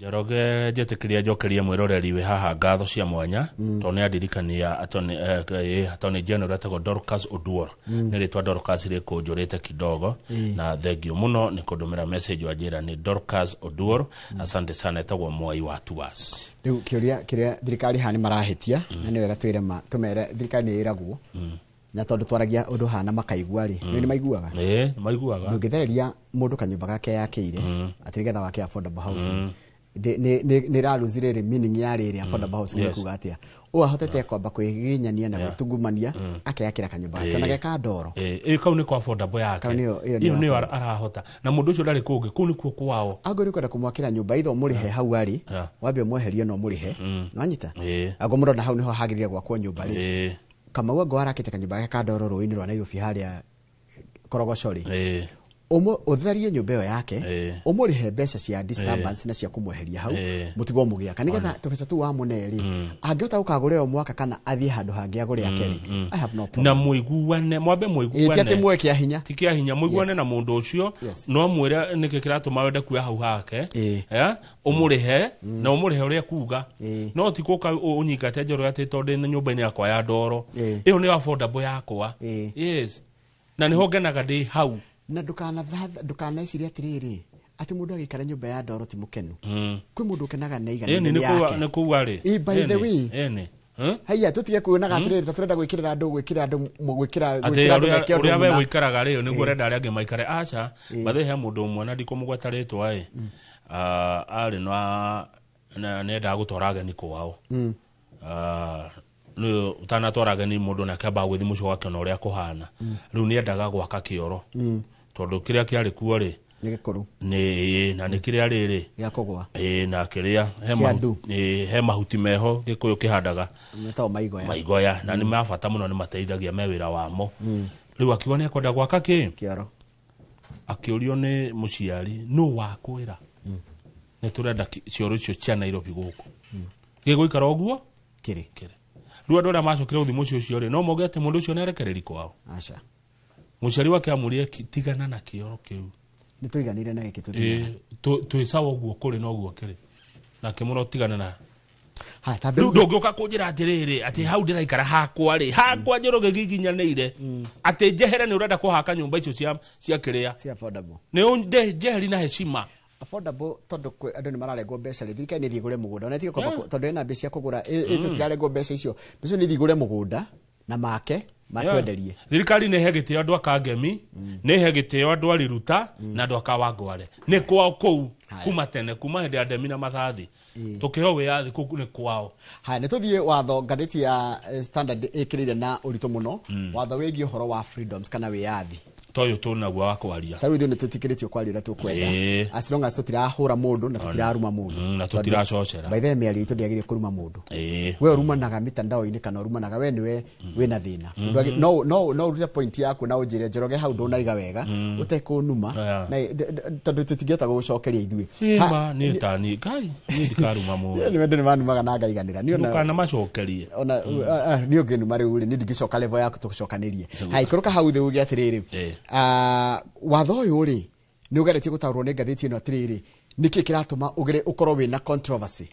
Njoroge, njĩtĩkĩria njokerie mwĩroreri wĩ haha ngatho cia mwanya, tondũ nĩ andirikania attorney general etagwo Dorcas Oduor. Nĩ rĩtwa Dorcas rĩkũnjũrĩte kidogo, na thengio mũno nĩ kũndũmĩra message wanjĩra nĩ Dorcas Oduor. Asante sana, etagwo Mwai wa Tuas. Rĩu kĩũria kĩrĩa thirikari haha nĩ marahĩtia, na nĩ wega twĩre ma tũmere thirikari nĩ ĩragwo, na tondũ twaragia ũndũ hana makaigua rĩ, nĩ maiguaga. Ĩĩ, maiguaga. Ndũngĩthereria mũndũ kanyũmba gake yakĩire atĩ nĩgetha wake affordable housing. Nĩ ĩraruzi rĩrĩ meaning ya rĩrĩ affordable housing. Nĩ kuga atĩa ũũ ahotete kwamba kwĩginyania na gwĩtungumania akeyakĩra kanyũmba gake ona ge ndoro? Ĩ, kau nĩko affordable yake. Kau ĩyo ĩyo nĩyo nĩyo arahota, na mũndũ ũcio ndarĩ kũngĩ, kũu nĩkuo kwao. Angorwo nĩ kwenda kũmwakĩra nyũmba itho mũrĩhe hau arĩ, wambe ũmweherie no mũrĩhe, nwanyita? Angorwo mũrona hau nĩho hagĩrĩire gwakwo nyũmba rĩ, Kamau ango arakĩte kanyũmba gake ka ndoro rũĩ-inĩ rwa Nairobi harĩa Korogoco rĩ, ũtharie nyũmba ĩyo yake, ũmũrĩhe mbeca cia disturbance na cia kũmweheria hau, mũtigwo mũgĩaka nĩgetha tũbeca tũu wamũne rĩ, angĩhota gũkagũra ĩyo mwaka kana athiĩ handũ hangĩ agũre ake rĩ, I have no problem. Na mũiguane, mwambe Ĩ, ti mũiguane. atĩ muoe kĩa hinya. Ti kĩa hinya, mũiguane na mũndũ ũcio. No mwĩre nĩkĩ kĩratũma wende kuoya hau hake. Ũmũrĩhe na ũmũrĩhe ũrĩa kuga. No ti gũka ũnyingate njoro atĩ tondũ ndĩ na nyũmba-inĩ yakwa ya ndoro. Ĩyo nĩyo affordable yakwa. Yes, na nĩho ngenaga ndĩ hau. Na ndũkanecirie atĩrĩrĩ, atĩ mũndũ agĩikara nyũmba ya ndoro ti mũkenu. Kwĩ mũndũ ũkenaga na ĩni iganĩre nĩ kuga yake. Nĩ kuga rĩ. Ĩ, by the way. Ĩni. Huh? Haiya, tũtige kuonaga atĩrĩrĩ ta tũrenda gwĩkĩrĩra andũ atĩ gwĩkĩra andũ ũrĩa meke ũndũ ũrĩa we mũna. ũikaraga rĩ, nĩguo ũrenda arĩa angĩ maikare? Aca bathe, he mũndũ ũmwe na ndikũmũgweta rĩtwa ĩ, arĩ na nĩendaga gũtwara ageni kwao. Nĩ ũtanatwara ageni, mũndũ nake ambaga gwĩthi mũciĩ ũgakĩona ũrĩa kũhana. Rĩu nĩendaga gwaka kĩoro tondũ kĩrĩa kĩarĩ kuo rĩ Nĩ gĩkũrũ. Nĩ na nĩ kĩrĩa rĩrĩ gĩa kũgũa. Ĩ, na kĩrĩa he Kĩa ndu. ĩ, he mahuti meho gĩkũyũ kĩhandaga. Metagwo maigoya. Maigoya, na nĩ ma bata mũno, nĩ mateithagia me wĩra wamo. Rĩu akiuga nĩ ekwenda gwaka kĩ kĩoro. Akĩũrio nĩ mũciari, nũ wakwĩra nĩ tũrenda cioro icio cia Nairobi gũkũ gĩgũikara ũguo kĩrĩ? Kĩrĩ. Rĩu andũ arĩa macokire gũthiĩ mũciĩ ũcio rĩ, no moge atĩ mũndũ ũcio nĩ arekereri kwao? Aca. Mũciari wake amũrie, "Tigana na kĩoro kĩu." Nĩ tũiganĩire na gĩkĩ tũthiaga. Ĩ, twĩ sawa ũguo kũrĩ na ũguo kĩrĩ nake mũno, tigana na Haya, tambe. Rĩu ndũngĩũka kũnjĩra atĩrĩrĩ atĩ hau ndĩraikara hakwa rĩ, hakwa Njoroge gĩkinyanĩire atĩ njehere nĩ ũrenda kũhaka nyũmba icio cia kĩrĩa cia affordable. Nĩ njeheri na heshima. Affordable, tondũ kwĩ andũ nĩ mararengwo mbeca rĩ, thirikari nĩ ĩthiĩ ĩgũre mũgũnda ona ĩtige kwamba tondũ ĩna mbia cia kũgũra. Tũtirarengwo mbeca icio, mbeca icio nĩ ithiĩ igũre mũgũnda na make matwenderie. Thirikari nĩ he gĩtĩo andũ a Kangemi, nĩ he gĩtĩo andũ a Riruta na andũ a Kawangware, nĩ kwao kũu. Haya. Kuma tene, kuma hĩndĩ ya Ndemi na Mathathi tũkĩheo wĩyathi, kũu nĩ kwao. Haya, nĩ tũthiĩ watho. Ngathĩti ya Standard ĩkĩrĩire na ũritũ mũno watho wĩgiĩ ũhoro wa freedoms kana wĩyathi. Ta ũyũ tũnaguo wa kwaria. Ta rĩu ithuĩ nĩ tũtĩkĩrĩtio kwaria ũrĩa tũkwenda, as long as tũtirahũra mũndũ na tũtiraruma mũndũ. Na tũtiracocera. By the way, mĩario itũ ndĩagĩrĩire kũruma mũndũ. We ũrumanaga mitandao-inĩ kana ũrumanaga we nĩwe wĩna thĩna. No ũrute point yaku na ũnjĩre, "Njoroge, hau ndũnaiga wega," ũtekũnuma. Na tondũ tũtingĩhota gũgũcokeria ithuĩ. Ma niĩ tani ngai niĩ ndikaruma mũndũ. Nĩ wendo nĩ manumaga na ngaiganĩra. Niĩ ona ndũkana macokerie. Ona niĩ ũngĩnuma rĩu rĩ, niĩ ndingĩcoka level yaku tũcokanĩrie. Haya, ikũrũka hau thĩ uge atĩrĩrĩ, watho ũyũ rĩ, nĩ ũgeretie gũtaũrwo nĩ ngathĩti ĩno atĩrĩrĩ, nĩkĩ kĩratũma ũgere ũkorwo wĩna controversy?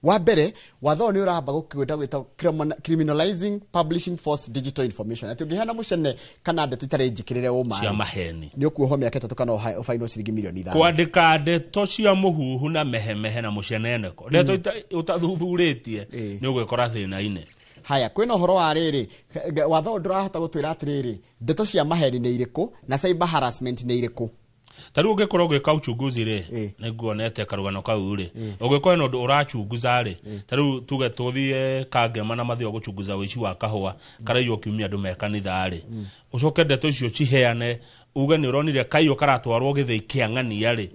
Wa mbere, watho ũyũ nĩ ũramba gũkwenda gwĩta criminalizing publishing false digital information, atĩ ũngĩheana mũcene kana ndeto itarĩ njĩkĩrĩre ũma cia rĩ, maheni, nĩ ũkuohwo mĩaka 3 kana ũbainwo ciringi mirioni 5. Kwandĩka ndeto cia mũhuhu na mehemehe na mũceneneko, ndeto ũtathuthurĩtie, nĩ ũgwĩkora thĩna-inĩ. Haya, kwĩna ũhoro wa rĩrĩ, watho ũyũ ndũrahota gũtwĩra atĩrĩrĩ, ndeto cia maheni nĩ irĩkũ na cyber harassment nĩ irĩkũ. Ta rĩu ũngĩkorwo ũgĩka uchunguzi rĩ, nĩ nguonete karũgano kau rĩ, ũngĩkorwo hena ũndũ ũrachunguza rĩ, ta rĩu tuge tũthiĩ Kangema na mathio gũchunguza ũici wa kahũa karaiywo kiumia andũ me kanitha rĩ, ũcoke ndeto icio ciheane uge nĩ ũronire kaiywo karatwarwo gĩthĩi kĩa ng'ania rĩ.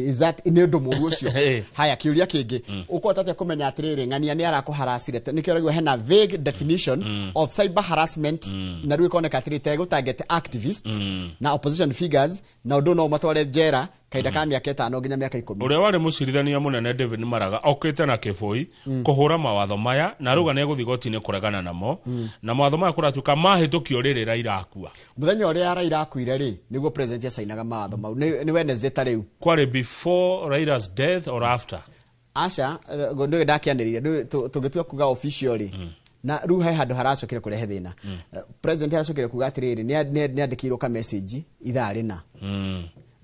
Is that nĩ ũndũ mũru ũcio? Haya, kĩũria kĩngĩ, ũkũhota atĩa kũmenya atĩrĩrĩ ng'ania nĩ arakũharacire? Nĩkĩo ũraigua hena vague definition of cyber harassment, na rĩu ĩkoneka atĩrĩ tegũtarget activists na opposition figures, na ũndũ no ũmatware njera kana Kahinda ka mĩaka 5 nginya mĩaka 10. Ũrĩa warĩ mũcirithania mũnene David Maraga okĩte na kĩbũi kũhũra mawatho maya na rauga nĩ egũthiĩ igoti-inĩ kũregana namo, na mawatho maya kũratuĩka mahĩtũkio rĩrĩ Raila akua. Mũthenya ũrĩa Raila akuire rĩ, nĩguo president acainaga mawatho mau. Nĩ Wednesday ta rĩu. Kwarĩ before Raila's death or after? Aca, nĩwe ndakĩanĩrĩire, tũngĩtua kuga official rĩ, na rĩu he handũ haracokire kũrehe thĩna. President aracokire kuga atĩrĩrĩ, nĩ andĩkĩirwo ka message ithaa rĩna.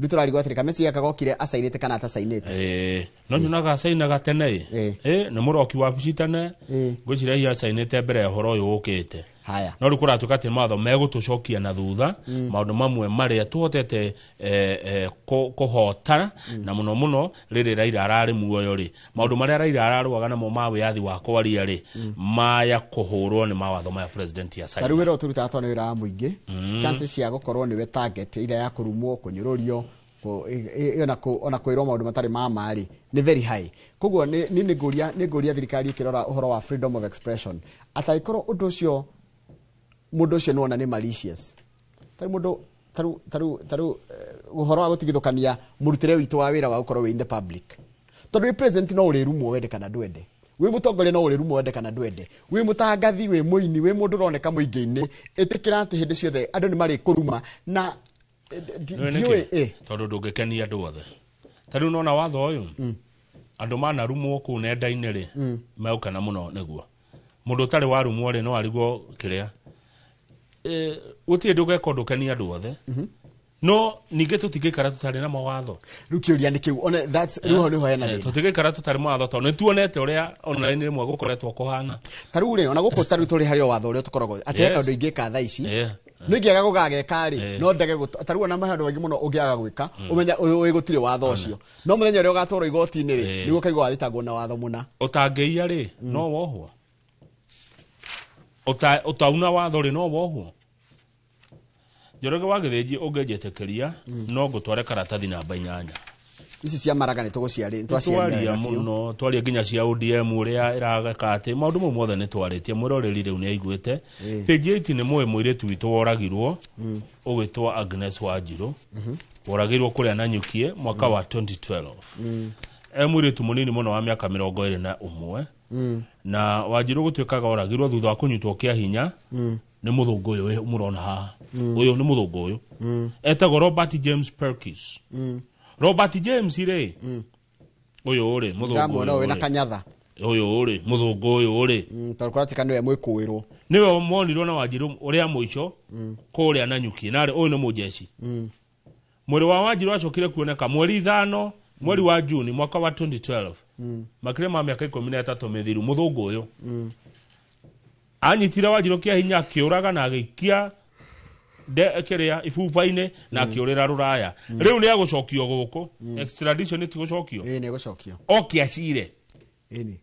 Rĩu tũrarigwo atĩrĩ, ka message gaka gokire acainĩte kana atacainĩte? No nyonaga acainaga tene ĩ. Nĩ mũroki wabici tene, ngwĩciria hihi acainĩte mbere ya ũhoro ũyũ ũkĩte. Haya. No rĩu kũratuĩka atĩ mawatho megũtũcokia na thutha, maũndũ mamwe marĩa tũhotete kũhota, na mũno mũno rĩrĩ Raila ararĩ muoyo rĩ, maũndũ marĩa Raila ararũaga namo ma wĩyathi wa kwaria rĩ, maya kũhũrwo nĩ mawatho maya president ya Ta rĩu wĩra ũyũ tũrutaga tondũ nĩ wĩra wa mũingĩ, chances cia gũkorwo nĩwe target ĩrĩa ya kũrumwo, kũnyũrũrio, ona kwĩrwo maũndũ matarĩ ma ma rĩ, nĩ very high. Koguo nĩ ngũria thirikari ĩkĩrora ũhoro wa freedom of expression, atangĩkorwo ũndũ ũcio mũndũ ũcio nĩwona nĩ malicious. Tarĩu mũndũ tarĩu ũhoro wa gũtigithũkania mũrutĩre witũ wa wĩra wa gũkorwo wĩ in the public. Tondũ wĩ president no ũrĩrumwo wende kana ndwende. Wĩ mũtongoria no ũrĩrumwo wende kana ndwende. Wĩ mũtangathi, wĩ mũini, wĩ mũndũ ũroneka mũingĩ-inĩ, ĩtĩkĩra atĩ hĩndĩ ciothe andũ nĩ marĩkũruma na ndiũĩ. Tondũ ndũngĩkenia andũ othe. Tarĩu nona watho ũyũ, andũ manarumwo kũu nenda-inĩ rĩ, megũkena mũno nĩguo. Mũndũ ũtarĩ warumwo rĩ, no arigwo kĩrĩa. Gũtirĩ ndũgeka ũndũ ũkenie andũ othe. No ningĩ tũtingĩikara tũtarĩ na mawatho. Rĩu kĩũria nĩ kĩu, one that's rĩu hau nĩho hena thĩna. Tũtingĩikara tũtarĩ mawatho tondũ nĩ tuonete ũrĩa online rĩmwe gũkoretwo kũhana. Ta rĩu rĩ, ona gũkũ ta rĩu tũrĩ harĩ o watho ũrĩa tũkoragwo atĩ he kaũndũ ingĩka thaa ici. No ingĩaga gũgageka rĩ, no ndege ta rĩu ona maũndũ maingĩ mũno ũngĩaga gwĩka, ũmenya ũĩ gũtirĩ watho ũcio. No mũthenya ũrĩa ũgatwarwo igoti-inĩ rĩ, nĩguo ũkaigua wathitangwo na watho mũna. Ũtangĩiya rĩ, no wohwo. Ũtauna watho rĩ, no wohwo. Njoroge wa Gĩthĩnji ũngĩnjĩtĩkĩria, no ngũtware karatathi namba 8. Ici cia Maraga nĩ tũgũciarĩ, twaciaria mũno, twaria nginya cia ODM ũrĩa ĩrageka atĩ maũndũ mau mothe nĩ twarĩtie, mwĩroreri rĩu nĩ aiguĩte. Page 8 nĩ mũĩ mũirĩtu witũ woragirwo, ũgwĩtwo Agnes Wanjiru, woragirwo kũrĩa Nanyukie mwaka wa 2012. E mũirĩtu mũnini mũno wa mĩaka 21. Na Wanjiru gũtuĩkaga oragirwo thutha wa kũnyitwo kĩa hinya nĩ mũthũngũ ũyũ mũrona haha. Ũyũ nĩ mũthũngũ ũyũ. Etagwo Robert James Perkins. Robert James rĩ, ũyũ rĩ, mũthũngũ ũyũ wĩna kanyatha. Ũyũ rĩ, mũthũngũ ũyũ rĩ. Tondũ kũratuĩka nĩwe mwĩkũĩrwo. Nĩwe monirwo na Wanjiru ũrĩa mũico kũrĩa Nanyukie, narĩ ũyũ nĩ mũjeshi. Mwĩrĩ wa Wanjiru acokire kuoneka mweri 5 mweri wa Juni mwaka wa 2012. Makĩria ma mĩaka 13 mĩthiru mũthũngũ ũyũ. Anyitire Wanjiru kĩa hinya akĩũraga na agĩikia kĩrĩa ibuba-inĩ na akĩũrĩra rũraya. Rĩu nĩ egũcokio gũkũ. Extradition nĩ ti gũcokio. Ĩĩ nĩ egũcokio. Oke acire. Ĩni.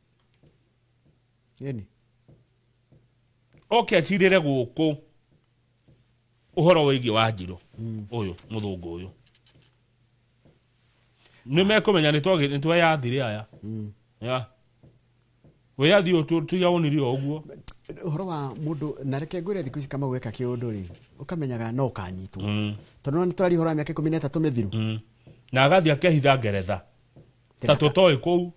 Ĩni. Oke acirĩre gũkũ ũhoro wĩgiĩ Wanjiru ũyũ mũthũngũ ũyũ. Nĩ mekũmenya nĩ tweyathire aya. Ya. Wĩyathi ũyũ tũtiawonire o ũguo. Ũhoro wa mũndũ na reke ngwĩre thikũ ici kama gwĩka kĩũndũ rĩ, ũkamenyaga no ũkanyitwo. Tondũ nĩ tũraria ũhoro wa mĩaka 13 mĩthiru. Na agathiĩ akehitha Ngeretha. Ta tũtoĩ kũu.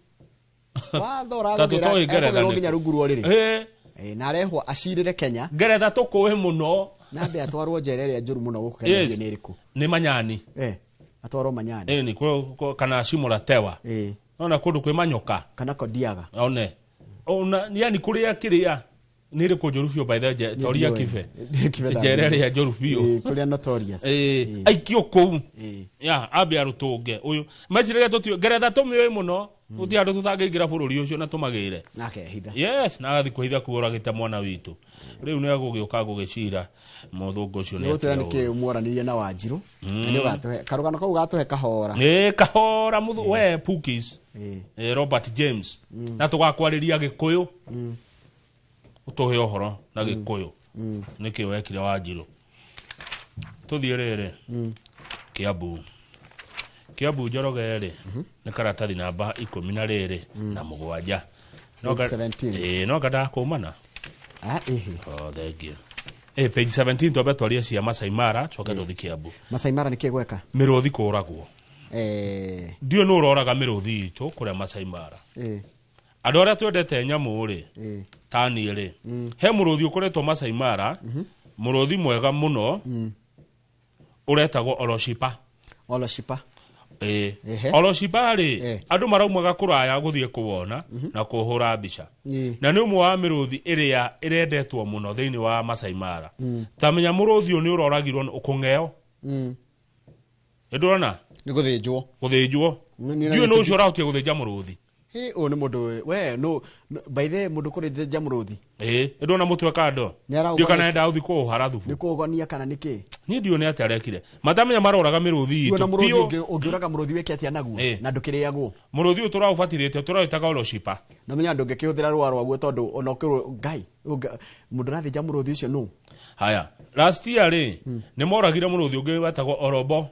Watho ũragũthĩra ekũgerwo nginya rungu rwa ũrĩrĩ. Na arehwo acirĩre Kenya. Ngeretha tũkũĩ mũno. Na ambe atwarwo njera ĩrĩa njũru mũno gũkũ Kenya nĩ ĩrĩkũ? Nĩ Manyani. Atwarwo Manyani. Ĩni, kana Shimo la Tewa. Ona kũndũ kwĩ manyoka. Kana Kodiaga. One. Ona yani kũrĩa kĩrĩa nĩ ĩrĩkũ njũru biũ by the way, toria Kibe. Njera ĩrĩa njũru biũ. Kũrĩa notorious. Aikio kũu. Ya, ambe arũtũnge. Ũyũ meciragia tũtiũĩ Ngeretha tũmĩũĩ mũno. Gũtirĩ andũ tũtangĩingĩra bũrũri ũcio na tũmagĩre. Na akehitha. Yes, na agathiĩ kwĩhitha kuo oragĩte mwana witũ. Rĩu nĩ egũgĩũka gũgĩcira mũthũngũ ũcio nĩ Nĩgũtwĩra nĩkĩ mwaranĩrie na Wanjiru. Na nĩ ũgatũhe karũgano kau gatũhe kahora. Kahora we Pukis. Robert James. Na tũgakwarĩria Gĩkũyũ. Ũtũhe ũhoro na Gĩkũyũ. Nĩkĩ wekire Wanjiru. Tũthiĩ rĩrĩ. Kiambu. Kiambu Njoroge rĩ, nĩ karatathi namba 12 na 7. No ngada kũmana. Oh, thank you. Page 17 twambe twarie cia Masai Mara, coke tũthiĩ Kiambu. Masai Mara nĩ kĩ gweka? Mĩrũthi kũragwo. Ndiũ nũ ũroraga mĩrũthi itũ kũrĩa Masai Mara. Andũ arĩa twendete nyamũ rĩ, ta niĩ rĩ, he mũrũthi ũkoretwo Masai Mara, mũrũthi mwega mũno, ũretagwo Oloshipa. Oloshipa. Oloshipa rĩ, andũ maraumaga kũraya gũthiĩ kũwona na kũhũra mbica. Na nĩ ũmwe wa mĩrũthi ĩrĩa ĩrendetwo mũno thĩinĩ wa Masai Mara. Ta menya mũrũthi ũyũ nĩ ũroragirwo kũng'eo. Nĩndũrona? Nĩ gũthĩnjwo. Gũthĩnjwo. Ndiũĩ nũ ũcio ũrahotire gũthĩnja mũrũthi. Ũyũ nĩ mũndũ we no by the mũndũ kũrĩthĩnja mũrũthi. Nĩndũrona mũtwe kando. Ndiũĩ kana endaga gũthiĩ kũũhara thubu. Nĩ kũũgonia kana nĩ kĩ? Niĩ ndiũĩ nĩ atĩa arekire. Matamenya maroraga mĩrũthi itũ. Na mũrũthi ũngĩũraga mũrũthi wĩke atĩa naguo? Na ndũkĩrĩagwo. Mũrũthi ũyũ tũraũbatithĩtie tũrawĩtaga Oloshipa. Na menya ndũngĩkĩhũthĩra rũa rwaguo tondũ ona ũkĩrwo Ngai mũndũ ũrathĩnja mũrũthi ũcio nũ? Haya, last year rĩ, nĩ moragire mũrũthi ũngĩ wetagwo Orobo.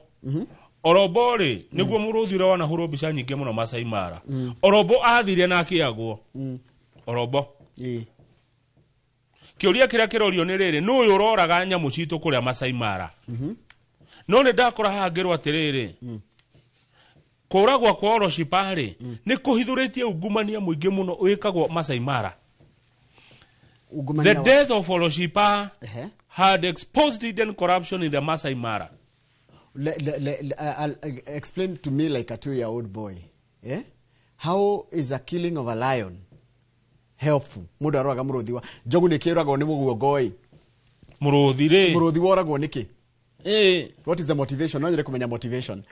Orobo rĩ, nĩguo mũrũthi ũrĩa wanahũrwo mbica nyingĩ mũno Masai Mara. Orobo athire na akĩagwo. Orobo. Kĩũria kĩrĩa kĩrorio nĩ rĩrĩ, nũ ũyũ ũroraga nyamũ citũ kũrĩa Masai Mara? No nĩ ndakora haha ngĩrwo atĩrĩrĩ, kũragwo kwa Oloshipa rĩ, nĩ kũhithũrĩtie ungumania mũingĩ mũno wĩkagwo Masai Mara. The death of Oloshipa had exposed hidden corruption in the Masai Mara. Explain to me like a 2-year-old boy. Eh? How is a killing of a lion helpful? Mũndũ aroraga mũrũthi wa njogu nĩ kĩũragwo nĩ mũguongo ĩ. Mũrũthi rĩ. Mũrũthi woragwo nĩkĩ? What is the motivation? No nyende kũmenya motivation.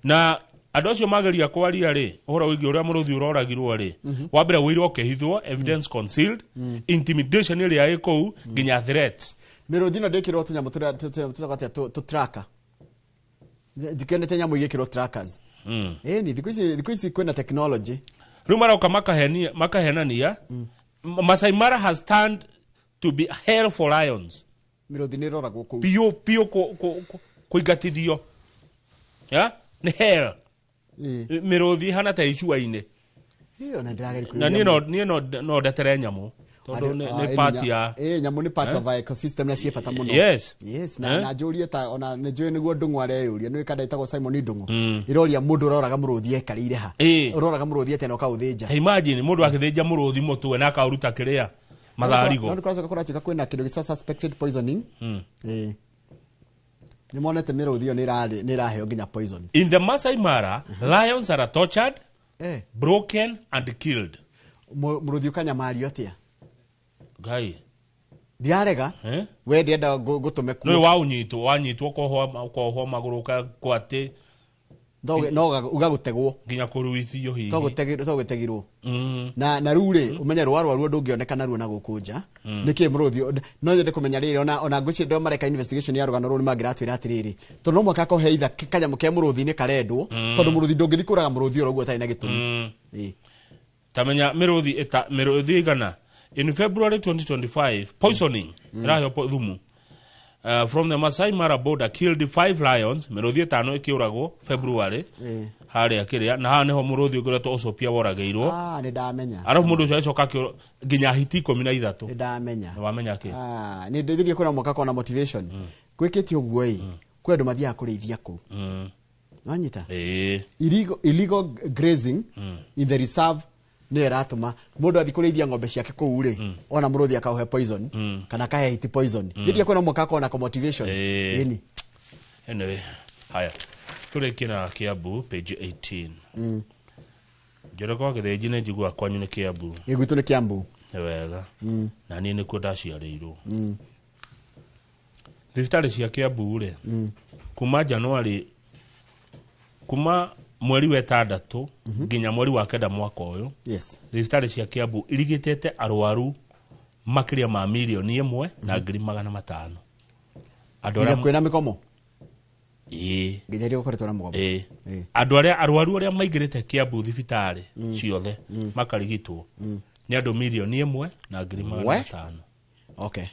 Na andũ acio mageria kwaria rĩ, ũhoro wĩgiĩ ũrĩa mũrũthi ũroragirwo rĩ, wa mbere ũira ũkĩhithwo, evidence concealed, intimidation ĩrĩa ĩ kũu, nginya threats. Mĩrũthi ĩno ndĩkĩrwo tũnyamũ tũrĩa tũtagwo atĩa, tũ tracker. Ndikĩonete nyamũ igĩkĩrwo trackers. Ni thikũ ici kwĩna technology. Rĩu maroka makahenania. Masai Mara has turned to be hell for lions. Mĩrũthi nĩ ĩroragwo kũu. Piũ, piũ kũingatithio. Ya? Nĩ hell. Mĩrũthi ihana ta icua-inĩ. Ona ndĩrageria kũigua Na niĩ nyamũ. niĩ no ndetere nyamũ. Tondũ nĩ part ya nyamũ nĩ part of our ecosystem na ciĩ bata mũno. Yes. Yes, na njũrie ta ona nĩ njũĩ nĩguo Ndung'u areyũria, nĩũĩ kanda ĩtagwo Simon Ndung'u. Ĩroria mũndũ ũroraga mũrũthi ekarĩire ha. Ũroraga mũrũthi atĩa na ũkaũthĩnja. Ta imagine mũndũ akĩthĩnja mũrũthi mũtwe na akaũruta kĩrĩa matharigo. No nĩ kũracoka kũratuĩka kwĩna kĩndũ gĩtagwo suspected poisoning. Nĩ monete mĩrũthi ĩyo nĩ ĩraheo nginya poison. In the Masai Mara, lions are tortured, broken and killed. Mũrũthi ũkanyamario atĩa? Ngai. Ndirarega. We ndĩrenda ngũtũme kuo. Nĩ wa ũnyitwo, wanyitwo ũkohwo magũrũ ũgakwo atĩ. No ũgagũtegwo. Nginya kũruithio hihi. To gũtegirwo. Na rĩu rĩ, ũmenye rũa rwaruo ndũngĩoneka naruo na gũkũ nja. Nĩkĩ mũrũthi, no nyende kũmenya rĩrĩ, ona ngwĩciria andũ mareka investigation ya rũgano rũu nĩ mangĩratwĩra atĩrĩrĩ, tondũ no mũhaka akorwo he either kanyamũ ke mũrũthi-inĩ karendwo, tondũ mũrũthi ndũngĩthiĩ kũraga mũrũthi oro ũguo ũtarĩ na gĩtũmi. Ta menya mĩrũthi ĩta, mĩrũthi igana. In February 2025, poisoning, ĩraheo thumu. From the Masai Mara border killed 5 lions, mĩrũthi ĩtano ĩkĩũragwo February. Harĩa kĩrĩa, na haha nĩho mũrũthi ũngĩ ũretwo Osopia woragĩirwo. Nĩ ndamenya. Arabu mũndũ ũcio agĩcoka akĩũra nginya hiti 13. Nĩ ndamenya. Nĩ wamenya kĩ? Nĩ ndĩthirie kwĩra mwaka kona motivation. Gwĩkĩte ũguo ĩ, kwĩ andũ mathiaga kũrĩithia kũu. Wanyita? Illegal grazing in the reserve nĩ ĩratũma mũndũ athiĩ kũrĩithia ng'ombe ciake kũu rĩ, ona mũrũthi akaũhe poison, kana akahe hiti poison. Nĩndĩria kwĩna mwaka kona ko motivation. Ĩni. Anyway, haya. Tũrĩkie na Kiambu page 18. Njoroge wa Gĩthĩnji nĩ njiguaga kwanyu nĩ Kiambu. Ĩ, gwitũ nĩ Kiambu. Nĩ wega. Na niĩ nĩkuo ndaciarĩirwo. Thibitarĩ cia Kiambu rĩ, kuma January, kuma mweri wa ĩtandatũ nginya mweri wa kenda mwaka ũyũ, thibitarĩ cia Kiambu irigitĩte arwaru makĩria ma mirioni ĩmwe na ngiri magana matano. Andũ Nginya arĩa kwĩna mĩgomo? Ĩĩ. Nginya rĩrĩa gũkoretwo na mũgomo? Ĩĩ. Ĩĩ. Andũ arĩa arwaru arĩa maingĩrĩte Kiambu thibitarĩ ciothe makarigitwo nĩ andũ mirioni ĩmwe na ngiri magana We? matano. Okay.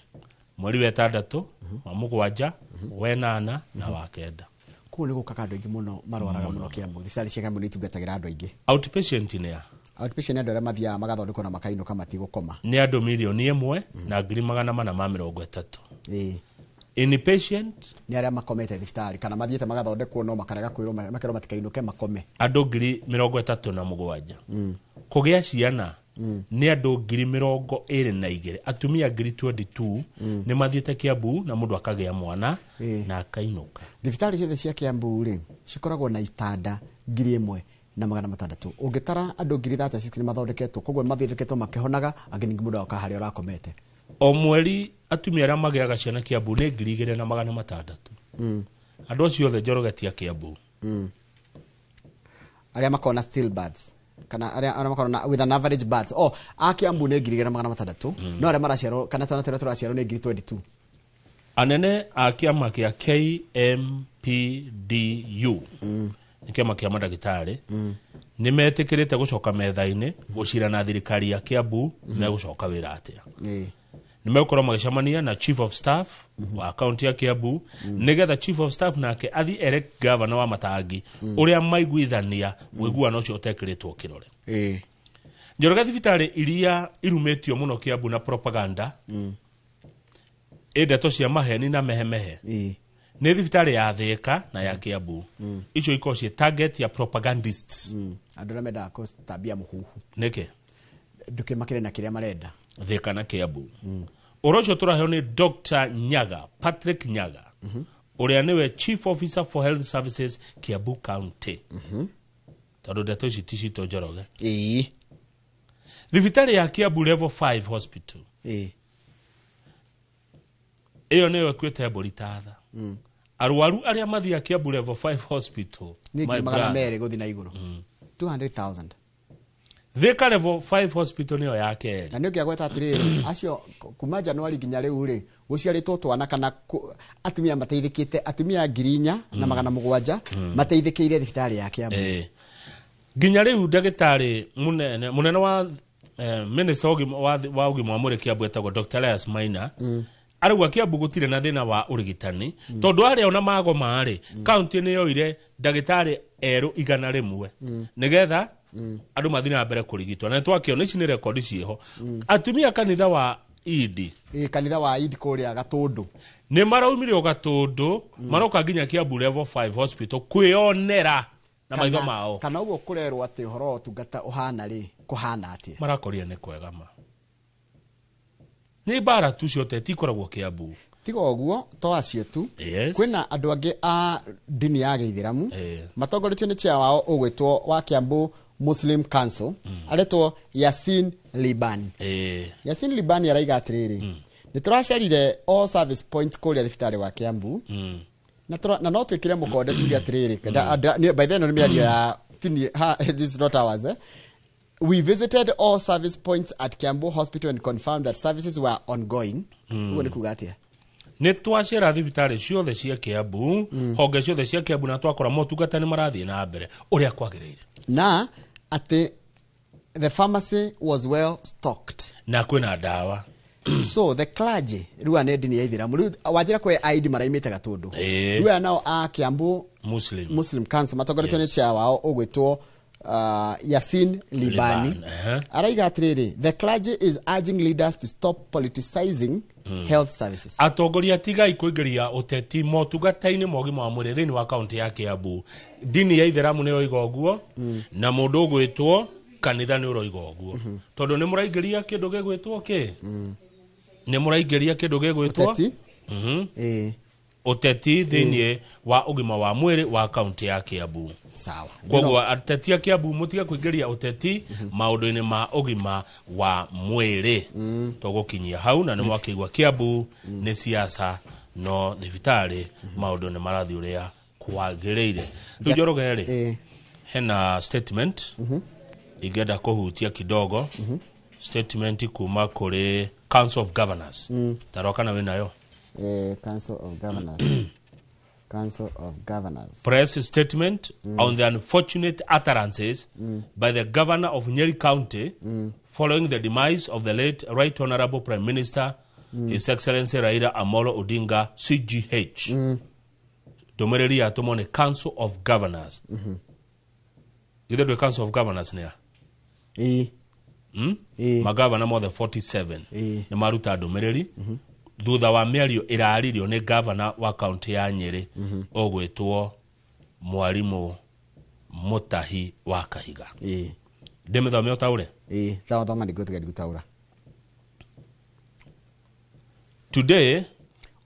Mweri wa ĩtandatũ, wa mũgwanja, wa ĩnana na wa kenda. Kũu nĩ gũkaga andũ aingĩ mũno marwaraga mũno Kiambu. Thibitarĩ cia Kiambu nĩ itungatagĩra andũ aingĩ. Outpatient nĩ a? Outpatient nĩ andũ arĩa mathiaga magathondekwo na makainũka matigũkoma. Nĩ andũ mirioni ĩmwe na ngiri magana mana ma mĩrongo ĩtatũ. Ĩĩ. Inpatient nĩ arĩa makomete thibitarĩ kana mathiĩte magathondekwo no makarega kwĩrwo makerwo matikainũke makome. Andũ 37,000. Kũgĩa ciana nĩ andũ 22,000, atumia 22,000 nĩ mathiĩte Kiambu na mũndũ akagĩa mwana na akainũka. Thibitarĩ ciothe cia Kiambu rĩ cikoragwo na itanda 1,600. Ũngĩtara andũ 36,000 nĩ mathondeketwo, koguo mathondeketwo makĩhonaga, angĩ ningĩ mũndũ agoka harĩa ũrakomete. O mweri atumia arĩa magĩaga ciana Kiambu nĩ 2,600. Andũ acio othe Njoroge ti a Kiambu. Arĩa makoragwo na stillbirths kana arĩa makoragwo na with an average birth. Oh, a Kiambu nĩ 2,600. No arĩa maraciarwo kana twana tũrĩa tũraciarwo nĩ 22,000. Anene a kĩama kĩa KMPDU, nĩ kĩama kĩa mandagĩtarĩ, nĩ metĩkĩrĩte gũcoka metha-inĩ gũcira na thirikari ya Kiambu megũcoka wĩra atĩa. Nĩ megũkorwo magĩcemania na chief of staff wa kaunti ya Kiambu nĩgetha chief of staff nake athiĩ ere gavana wa Matangi ũrĩa maiguithania ũiguano ũcio ũtekĩrĩtwo kĩrore. Njoroge thibitarĩ iria irumĩtio mũno Kiambu na propaganda ĩ ndeto cia maheni na mehemehe nĩ thibitarĩ ya Thika na ya Kiambu. Icio ikoragwo ciĩ target ya propagandists. Andũ arĩa mendaga gũtambia mũhuhu. Nĩkĩ? Ndũkĩmakĩre na kĩrĩa marenda. Thika na Kiambu. Ũhoro ũcio tũraheo nĩ Dr. Nyaga, Patrick Nyaga, ũrĩa nĩwe Chief Officer for Health Services Kiambu County. Tondũ ndeto ici ti citũ Njoroge. Thibitarĩ ya Kiambu Level 5 Hospital. Ĩyo nĩyo ĩkuĩte mbũri ta tha. Arwaru arĩa mathiaga Kiambu Level 5 Hospital nĩ 200,000 gũthiĩ na igũrũ. 200,000. Thika Level 5 Hospital nĩyo ya kerĩ. Na nĩ ũngĩagweta atĩrĩrĩ, acio kuma Januari nginya rĩu rĩ, gũciarĩtwo twana kana atumia mateithĩkĩte, atumia 4,700 mateithĩkĩire thibitarĩ ya Kiambu. Nginya rĩu ndagĩtarĩ mũnene wa minister wa ũgima wa mwĩrĩ Kiambu etagwo Dr. Elias Maina, arauga Kiambu gũtirĩ na thĩna wa ũrigitani tondũ arĩa ona magoma rĩ, kaunti nĩ yoire ndagĩtarĩ erũ 100 nĩgetha andũ mathiĩ na mbere kũrigitwo. Na twakĩona ici nĩ rekondi ciĩho. Atumia kanitha wa Idi, kanitha wa Idi kũrĩa Gatũndũ, nĩ maraumire o Gatũndũ, maroka nginya Kiambu Level 5 Hospital kwĩonera na maitho mao. Kana ũguo kũrerwo atĩ ũhoro wa ũtungata ũhana rĩ, kũhana atĩa? Marakoria nĩ kwega ma. Nĩ mbara tu cia ũteti ikoragwo Kiambu. Tiga ũguo, to acio tu. Kwĩna andũ angĩ a ndini ya Gĩithĩramu matongoretio nĩ chair wao ũgwĩtwo wa Kiambu Muslim Council, aretwo Yasin Liban. Yasin Liban araiga atĩrĩrĩ, nĩ tũracerire all service points kũrĩa thibitarĩ wa Kiambu, na no twĩkĩre mũkonde tuge atĩrĩrĩ, by then nĩ mĩario ya tini, this is not ours, eh? We visited all service points at Kiambu Hospital and confirmed that services were ongoing. Ũguo nĩ kuga atĩa? Nĩ twacera thibitarĩ ciothe cia Kiambu, honge ciothe cia Kiambu, na twakora motungata nĩ marathiĩ na mbere ũrĩa kwagĩrĩire. Na atĩ the pharmacy was well stocked. Na kwĩna ndawa. So the clergy, rĩu nĩ ndini ya Ithĩramu, rĩu wanjĩra kwĩ Aidi maraimĩte Gatũndũ. Rĩu aya nao a Kiambu Muslim Council matongoretio nĩ chair wao ũgwĩtwo Yasin Libani. Araiga atĩrĩrĩ, the clergy is urging leaders to stop politicizing health services. Atongoria tigai kũingĩria ũteti motungata-inĩ ma ũgima wa mwĩrĩ thĩinĩ wa kaunti ya Kiambu. Ndini ya Ithĩramu nĩyo iga ũguo, na mũndũ ũgwĩtwo kanitha nĩ ũroiga ũguo. Tondũ nĩ mũraingĩria kĩndũ gĩgwĩtwo kĩ? Nĩ mũraingĩria kĩndũ gĩgwĩtwo ũteti? Ũteti thĩinĩ wa ũgima wa mwĩrĩ wa kaunti ya Kiambu. Sawa. Koguo ateti a Kiambu mũtige kũingĩria ũteti maũndũ-inĩ ma ũgima wa mwĩrĩ. Tũgũkinyia hau na nĩ mwakĩigua Kiambu nĩ siasa no thibitarĩ maũndũ nĩ marathiĩ ũrĩa kwagĩrĩire. Rĩu Njoroge rĩ, hena statement ingĩenda kũhutia kidogo. Statement kuma kũrĩ Council of Governors. Tarora kana wĩnayo. Council of Governors. Council of Governors. Press statement on the unfortunate utterances by the governor of Nyeri County following the demise of the late Right Honorable Prime Minister, His Excellency Raila Amolo Odinga, CGH. Ndũmĩrĩri yatũmwo nĩ Council of Governors. Githĩ ndwĩ Council of Governors nĩ a? Magavana mothe 47 nĩ maruta ndũmĩrĩri. Thutha wa mĩario ĩraririo nĩ gavana wa kaunti ya Nyĩrĩ ũgwĩtwo Mwarimũ Mutahi wa Kahiga. Ndĩmĩthome ũtaũre? Ĩĩ, thoma nĩguo gũtaũra. Today,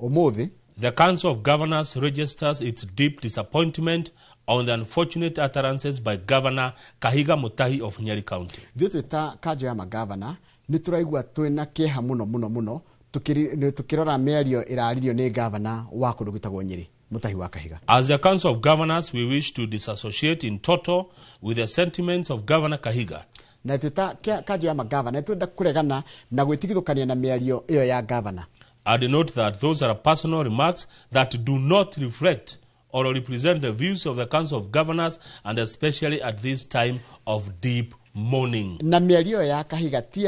ũmũthĩ, the Council of Governors registers its deep disappointment on the unfortunate utterances by Governor Kahiga Mutahi of Nyeri County. Ithuĩ twĩ ta kanjũ ya magavana nĩ tũraigua twĩna kĩeha mũno mũno mũno tukĩrora mĩario ĩraririo nĩ gavana wa kũndũ gwĩtagwo Nyĩrĩ, Mutahi wa Kahiga. As the Council of Governors, we wish to disassociate in total with the sentiments of Governor Kahiga. Na twĩ ta kanjũ ya magavana nĩ twenda kũregana na gwĩtigithũkania na mĩario ĩyo ya gavana. I note that those are personal remarks that do not reflect or represent the views of the Council of Governors, and especially at this time of deep mourning. Na mĩario ya Kahiga ti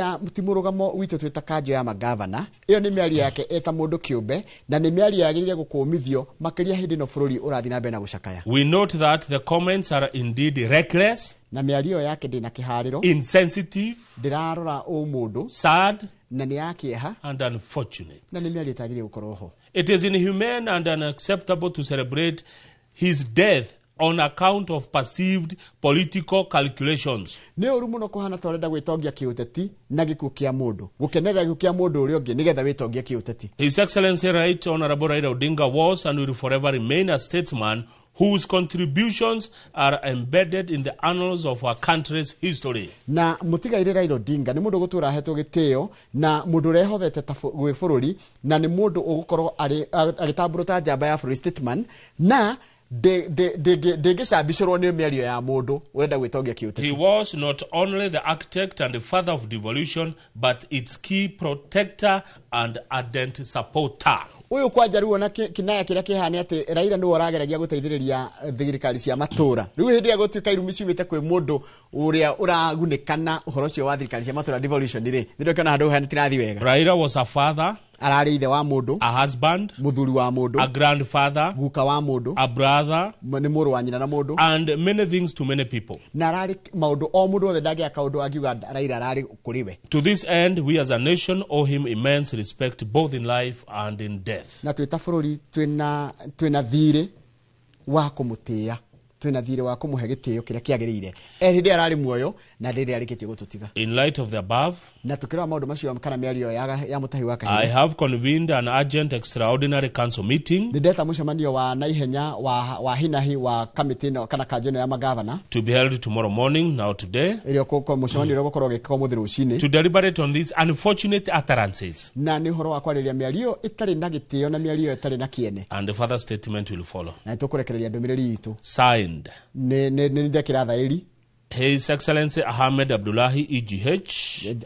mũrũgamo witũ twĩ ta kanjũ ya magavana, ĩyo nĩ mĩario yake eta mũndũ kĩũmbe, na nĩ mĩario yagĩrĩire gũkũmithio makĩria hĩndĩ ĩno bũrũri ũrathiĩ na mbere na gũcakaya. We note that the comments are indeed reckless, na mĩario yake ndĩna kĩharĩro, insensitive, ndĩrarora ũmũndũ, sad, na nĩ ya kĩeha, and unfortunate. Na nĩ mĩario ĩtagĩrĩire gũkorwo ho. It is inhumane and unacceptable to celebrate his death on account of perceived political calculations. Nĩ ũru mũno kũhana ta ũrenda gwĩtongia kĩũteti na gĩkuũ kĩa mũndũ, gũkenerera gĩkuũ kĩa mũndũ ũrĩa ũngĩ nĩgetha wĩtongie kĩũteti. His Excellency Right Honorable Raila Odinga was and will forever remain a statesman whose contributions are embedded in the annals of our country's history. Na mũtigairĩ Raila Odinga nĩ mũndũ ũgũtũra ahetwo gĩtĩo na mũndũ ũrehothete ta gwĩ bũrũri, na nĩ mũndũ ũgũkorwo agĩtambũrwo ta njamba ya bũrũri, statesman, na ndĩngĩcambicĩrwo nĩ mĩario ya mũndũ ũrenda gwĩtongia kĩũteti. He was not only the architect and the father of devolution, but its key protector and ardent supporter. Ũyũ kwanja rĩu ona kinaya kĩrĩa kĩhana atĩ Raila nĩwe ũrageragia gũteithĩrĩria thirikari cia matũra. Rĩu hĩndĩ ĩrĩa gũtuĩka irumi ciumĩte kwĩ mũndũ ũrĩa ũragunĩka ũhoro ũcio wa thirikari cia matũra devolution rĩ, nĩndĩkĩona handũ hau tirathi wega. Raila was a father, ararĩ ithe wa mũndũ, a husband, mũthuri wa mũndũ, a grandfather, guka wa mũndũ, a brother, nĩ mũrũ wa nyina na mũndũ, and many things to many people. Na ararĩ maũndũ o mũndũ wothe ndangĩaka kaũndũ angiuga Raila ararĩ kũrĩ we. To this end, we as a nation owe him immense respect both in life and in death. Na twĩ ta bũrũri twĩna thirĩ wa kũmũtĩĩa, twĩna thirĩ wa kũmũhe gĩtĩo kĩrĩa kĩagĩrĩire hĩndĩ ĩrĩa ararĩ muoyo na hĩndĩ ĩrĩa arĩkĩtie gũtũtiga. In light of the above, na tukĩrora maũndũ macio kana mĩario ya Mutahi wa Kahiga, I have convened an urgent extraordinary council meeting nĩ ndeta mũcemanio wa naihenya wa hinahi wa kamĩtĩ ĩno kana kanjũ ĩno ya magavana to be held tomorrow morning, now today, ĩrĩa mũcemanio ũrĩa ũgũkorwo ũgĩkwo mũthĩ rũcinĩ, to deliberate on these unfortunate utterances, na nĩ ũhoro wa kwarĩrĩria mĩario ĩtarĩ na gĩtĩo na mĩario ĩtarĩ na kĩene, and the further statement will follow. Na nĩtũkũrekereria ndũmĩrĩri itũ. Signed, nĩ ndekĩra thaĩri His Excellency Ahmed Abdullahi EGH,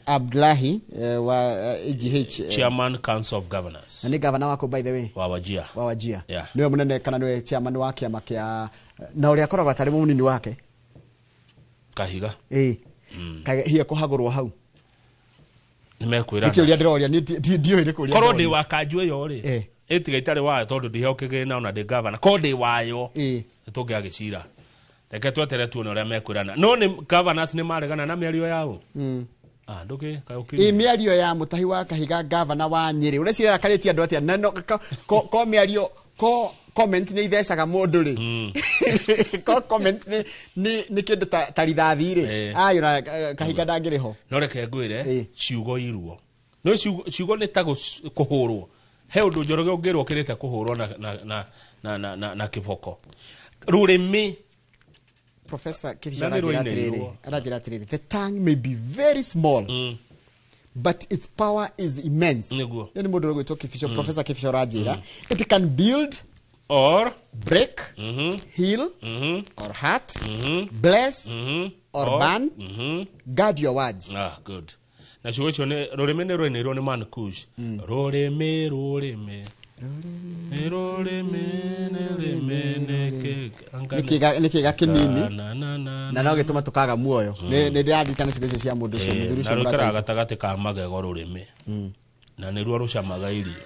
Abdullahi wa EGH, Chairman Council of Governors. Na nĩ gavana wako by the way, wa Wajir. Wa Wajir. Yeah. Nĩwe mũnene kana nĩwe chairman wa kĩama kĩa, na ũrĩa akoragwo atarĩ mũnini wake Kahiga. Ĩĩ. Hihi kũhagũrwo hau. Nĩmekwĩrana. Nĩkĩũria ndĩroria, ndiũĩ nĩ kũria. Korwo ndĩ wa kanjũ ĩyo rĩ, ĩtiga itarĩ wayo tondũ ndiheo kĩgĩna ona ndĩ gavana. Korwo ndĩ wayo, nĩtũngĩagĩcira. Reke twetere tuone ũrĩa mekwĩrana. No nĩ governors nĩ maregana na mĩario yao. Ndũkĩ kaĩ ũkiri. Ĩ mĩario ya Mutahi wa Kahiga gavana wa Nyĩrĩ, ũreciria arakarĩtie andũ atĩa? Na no ko mĩario ko comment nĩ ithecaga mũndũ rĩ. Ko comment nĩ kĩndũ ta rithathi rĩ. Ayo na Kahiga ndangĩrĩ ho. No reke ngwĩre ciugo iruo. No ciugo nĩ ta kũhũrwo. He ũndũ Njoroge ũngĩrwo ũkĩrĩte kũhũrwo na kĩboko. Rũrĩmĩ. Professor Kibicho aranjĩra atĩrĩrĩ, the tongue may be very small, but its power is immense. Nĩguo. Nĩ mũndũ ũgwĩtwo Kibicho, Professor Kibicho aranjĩra, it can build or break, heal or hurt, bless or burn, guard your words. Ah, good. Na ciugo icio nĩ rũrĩmĩ nĩ rũinĩirwo nĩ Man Kush. Rũrĩmĩ rũrĩmĩ nĩ kĩga kĩnini na no gĩtũma tũkaga muoyo. Nĩ ndĩraririkana ciugo icio cia mũndũ ũcio mũthuri ũcio mũrata. Na rũikaraga gatagatĩ ka magego rũrĩmĩ, na nĩruo rũcamaga irio.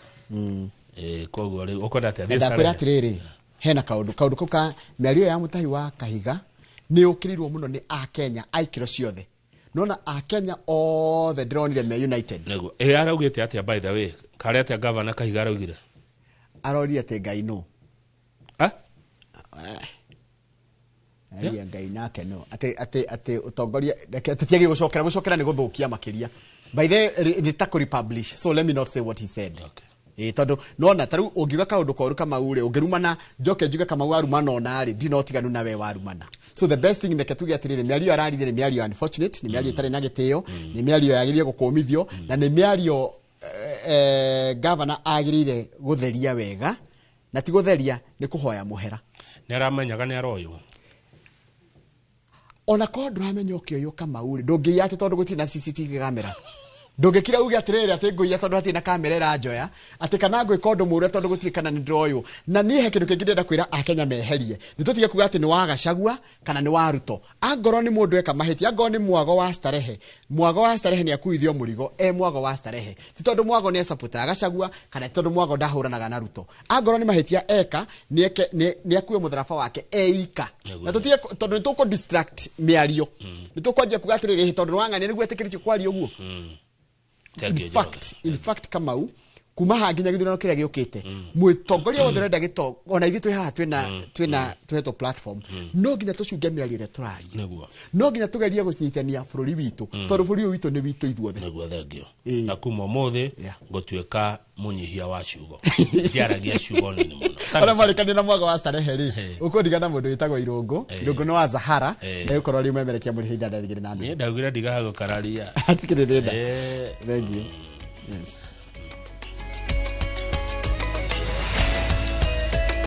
Koguo rĩu ũkwenda atĩa? Ndakwĩra atĩrĩrĩ, hena kaũndũ kau ka mĩario ya Mutahi wa Kahiga nĩ ũkĩrĩirwo mũno nĩ Akenya a ikĩro ciothe. Nona Akenya othe ndĩronire me united. Nĩguo. Ĩ araugĩte atĩa by the way? Karĩa atĩa gavana Kahiga araugire? Aroria atĩ Ngai nũ. Ah? Aria Ngai nake no atĩ ũtongoria reke tũtiagĩrĩire gũcokera gũcokera nĩ gũthũkia makĩria. By the nĩ ta kũ-republish, so let me not say what he said. Okay. Ĩ tondũ nona ta rĩu ũngiuga kaũndũ koru Kamau rĩ, ũngĩrumana njoke njuge Kamau arumana ona rĩ, ndina ũtiganu na we warumana. So the best thing, reke tuge atĩrĩrĩ, mĩario araririe nĩ mĩario unfortunate, nĩ mĩario ĩtarĩ na gĩtĩo, nĩ mĩario yagĩrĩire gũkũmithio, na nĩ mĩario gavana agĩrĩire gũtheria wega, na ti gũtheria, nĩ kũhoya mũhera. Nĩ aramenyaga nĩ aroywo. Ona korwo ndũramenya ũkĩoywo Kamau rĩ, ndũngĩiya atĩ tondũ gũtirĩ na CCTV camera. Ndũngĩkira uge atĩrĩrĩ atĩ ngũiya tondũ hatirĩ na kamera ĩranjoya, atĩ kana ngwĩka ũndũ mũũru tondũ gũtirĩ kana nĩ ndĩroywo. Na niĩ he kĩndũ kĩngĩ ndĩrenda kwĩra Akenya meherie, nĩ tũtige kuga atĩ nĩ wa Gachagua kana nĩ wa Ruto. Angorwo nĩ mũndũ eka mahĩtia, angorwo nĩ mwago wa starehe, mwago wa starehe nĩ akuithio mũrigo e mwago wa starehe, ti tondũ mwago nĩ esaputaga Gachagua kana ti tondũ mwago ndahũranaga na Ruto. Angorwo nĩ mahĩtia eka, nĩ akue mũtharaba wake eika. Na tũtige tondũ nĩ tũkũ distract mĩario, nĩ tũkwanjia kuga atĩrĩrĩ, tondũ nĩ wang'ania nĩguo etĩkĩrĩtio kwaria ũguo. Thank you, In fact Kamau, kuma haha nginya gĩthurano kĩrĩa gĩũkĩte, mũtongoria wothe ũrenda gĩto, ona ithuĩ twĩ haha twĩna twĩhetwo platform, no nginya tũcunge mĩario ĩrĩa tũraria. No nginya tũgerie gũnyitania bũrũri witũ, tondũ bũrũri ũyũ witũ nĩ witũ ithuothe. Nĩguo, thengio. Ĩĩ. Na kuma ũmũthĩ ngũtuĩka mũnyihia wa ciugo, ndiaragia ciugo nini mũno. Asante Arĩa sana. marĩkanire na mwago wa starehe rĩ, ũkũndigana mũndũ wĩtagwo Irũngũ. Irũngũ nĩ wa Zahara, egũkorwo rĩu memerekia mũrĩhe 6:30. Niĩ ndaugire ndigaga gũkararia. Hatikĩrĩ thĩna. Eh. Thank you, yes.